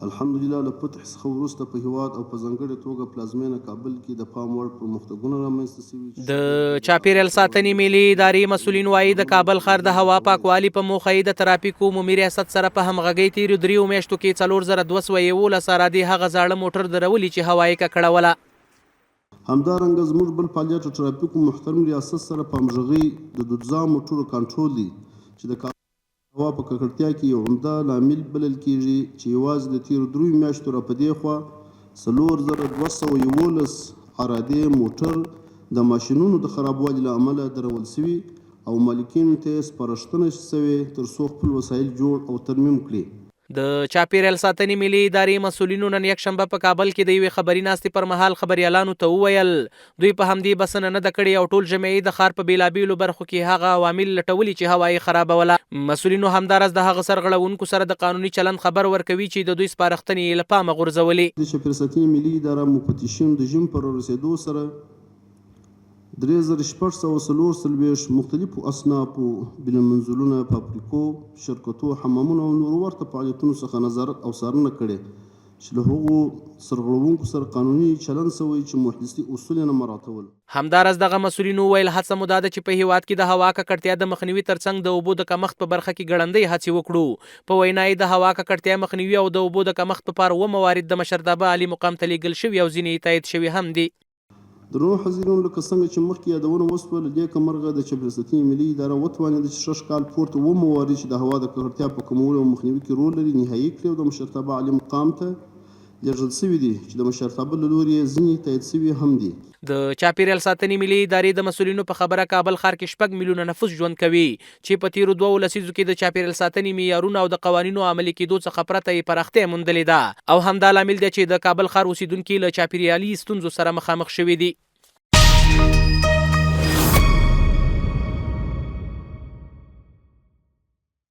الحمدلله له فتح څخه وروسته په هیواد او په ځانګړې توګه پلازمینه کابل کې د پام وړ پرمختګونه رامنځته شوي چې د ښه بیلګه یې د کابل چاپېریال ښاروالۍ ساتنې د ملي ترافیکي ادارې مسؤلینو مسؤلین وايي، د د کابل ښار د هوا پاکولو پاکوالي په موخه یې د ترافیکو عمومي ریاست سره په همغږۍ تېرو درېیو میاشتو کې 4211 عرادې هغه زاړه موټر درولي چې هوا یې ککړوله. همدارنګه زموږ بل فعالیت د ترافیکو محترم ریاست سره په همغږۍ د دودزا موټرو کنټرول دی چې د کابل هوا په ککړتیا کې یو عمده لامل بلل کېږي چې یوازې د تېرو دریو میاشتو راپدېخوا 4211 عرادې موټر د ماشینونو د خرابوالي له امله درول شوي او مالکینو ته یې سپارښتنه شوې تر څو خپل وسایل جوړ او ترمیم کړي. د چاپېریال ساتنې ملي ادارې مسؤلینو نن یکشنبه په کابل کې د یوې خبري ناستې پر مهال خبریالانو ته وویل، دوی په همدې بسنه نه ده کړې او ټول ژمی یې د ښار په بېلابېلو برخو کې هغه عوامل لټولي چې هوا یې خرابوله. مسؤلینو همداراز د هغه سرغړوونکو سره د قانوني چلند خبر ورکوي چې د دوی سپارښتنې یې له پامه غورځولې. د چاپېریال ساتنې ملي اداره مفتشینو د ژمي په رارسېدو سره 3644 مختلفو اصنافو بینالمنزلونه، فابریکو، شرکتو، حمامونو او نورو ورته فعالیتونو څخه نظارت او څارنه کړې چې له هغو سرغړوونکو سره قانوني چلند شوی چې محدثي اصول یې نه مراعتول. همداراز دغه مسؤلینو وویل، هڅه مو دا ده چې په هېواد کې د هوا ککړتیا د مخنیوي ترڅنګ د اوبو د کمښت په برخه کې ګړندۍ هڅې وکړو. په وینا یې، د هوا ککړتیا مخنیوي او د اوبو د کمښت په پار اووه موارد د مشرتابه عالي مقام ته لېږل شوي او ځینې یې تایید شوي هم دي. درنو حاضرینو لکه څنګه چې مخکې یادونه وشوه، له نیکه مرغه د چاپېریال ساتنې ملي اداره وتوانېده چې سږ کال پورته اووه موارد چې د هوا د ککړتیا په کمولو او مخنیوي کې رول لري نهايي کړي او د مشرتابه عالي مقام ته لېږل شوي دي چې د مشرتابه له لوري یې ځینې تایید شوي هم دي. د چاپېریال ساتنې ملي ادارې د مسؤلینو په خبره کابل ښار کې شپږ میلیونه نفوس ژوند کوي چې په تېرو دوو لسیزو کې د چاپېریال ساتنې معیارونو او د قوانینو عملي کېدو څخه پرته یې پراختیا موندلې ده او همدا لامل دی چې د کابل ښار اوسېدونکي له چاپېریالي ستونزو سره مخامخ شوي دي.